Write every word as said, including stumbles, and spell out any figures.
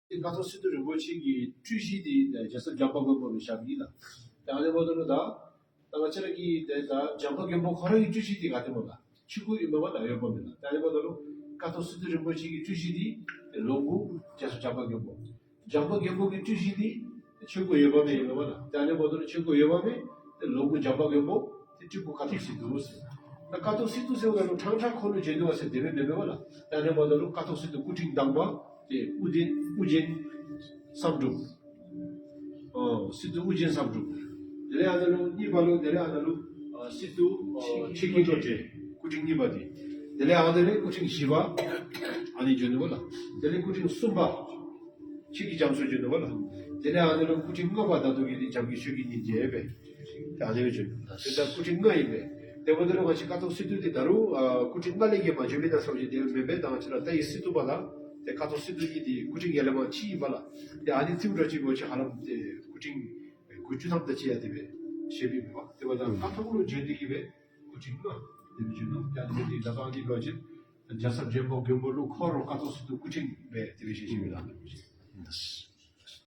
ཀཿཐོག་སི་ཏུ་རིན་པོ་ཆེ་གི་སྤྲུལ་གཞི་དེ་རྒྱལ་ཚབ་འཇམ་དཔལ་མགོན་པོ་ལ་བཞག་གི་ཡིན་ལ། ད་ཨ་ནི་བར་དུ་ལ་ད་ད་ང་བཅས་ར་གི་དེ་ད་འཇམ་དཔལ་མགོན་པོ་ཁོ་རང་གི་སྤྲུལ་གཞི་དེ་ག་དེ་མོ་ལ་ཆོས་སྐུ་ཡིན་པ་ལ་ཡོད་པ་མེད་ལ། ད་ཨ་ནི་བར་དུ་ལ་ཀཿཐོག་སི་ཏུ་རིན་པོ་ཆེ་གི་སྤྲུལ་གཞི་དེ་ལོངས་སྐུ་རྒྱལ་ཚབ་འཇམ་དཔལ་མགོན་པོ། འཇམ་དཔལ་མགོན་པོ་གི་སྤྲུལ་གཞི་དེ་ཆོས་སྐུ་ཡོད་པ་མེད་ཡིན་པ་ལ། ད་ཨ་ནི་བར་དུ་ལ་ཆོས་སྐུ་ཡོད་པ་མེད་དེ་ལོངས་སྐུ་འཇམ་དཔལ་མགོན་པོ། དེ་སྤྲུལ་སྐུ་ཀཿཐོག་སི་ཏུ་ཟེར། ད་ཀཿཐོག་སི་ཏུ་ཟེར་བ་ལ་ཁྲང་ཁྲ་འཁོར་ལོ་བྱོན་འདུག་བ་ཟེར་དེ་བས་མེད་པས་བ་ལ། ད་ནས་བ་ལ་ཀཿཐོག་སི་ཏུ་སྐུ་ཕྲེང་དང་པ་དེ་ཨུ་རྒྱན། ཨུ་རྒྱན་བསམ་འགྲུབ། ཨོ་སི་ཏུ་ཨུ་རྒྱན་བསམ་འགྲུབ། དེ་ལས་ཨ་ནི་ལུ་གཉིས་པ་ལུ་དེ་ལས་ཨ་ནི་ལུ་ཨ་སི་ཏུ་ཨ་ཆོས་ཀྱི་བློ་གྲོས་སྐུ་ཕྲེང་གཉིས་པ་དེ། དེ་ལས་ཨ་ནི་ལས་སྐུ་ཕྲེང་བཞི་པ་ཨ་ནི་བྱོན་འདུག་བ་ལ། དེ་ལས་སྐུ་ཕྲེང་གསུམ་པ། ཆོས་ཀྱི་རྒྱ་མཚོ་བྱོན་འདུག་བ་ལ། དེ་ནས་ཨ་ནི་ལུ་སྐུ་ཕྲེང་ལྔ་པ་ད་དུང་གི་དེ་འཇམ་གྱི་ཆོས་ཀྱི་སྙིང་རྗེ་བས། ད་ཨ་ནི་བྱོན་འདུག་དེ་ད་སྐུ་ཕྲེང་ལྔ་ཡིན་པས། དེ་འབདཝ་ད་ལུ་ང་བཅས་ཀཿཐོག་སི་ཏུ་དེ་ད་རུང་ཨ་སྐུ་ཕྲེང་ལྔ་ལས་བརྒལ་མ་བྱོན་པས་ད་བསམ་གྱི་དེ་མེད་པས། ད་ང་བཅས་ར་ད་ཡི་སི་ཏུ་པ་ལ་དེ་ཀཿཐོག་སི་ཏུ་གི་དེ་སྐུ་ཕྲེང་ཡར་ལས་མར་གཅིག་ཡིན་པ་ལ། དེ་ཨ་ནི་རྩིས་འགྲོ་གཅིག་གོ་ཆེ་ཧ་ལམ་དེ་སྐུ་ཕྲེང་དགུ་བཅུ་ཐམ་ད་ཅི་ཡ་དེ་བས་ཞེས་པའི་མེད་པ། དེ་བ་ད་ཀཿཐོག་ལུ་བྱོན་དེ་གི་བས་སྐུ་ཕྲེང་ལྔ་དེ་བས་བྱོན་འདུག་ད་ཨ་ནི་དེ་ད་ད་ཨ་ནི་གོ་ཆེ་རྒྱལ་ཚབ་འཇམ་དཔལ་མགོན་པོ་ལུ་འཁོར་རོ་ཀཿཐོག་སི་ཏུ་སྐུ་ཕྲེང་བས་དེ་བས་ཞེས་ཞེས་པའི་ལ།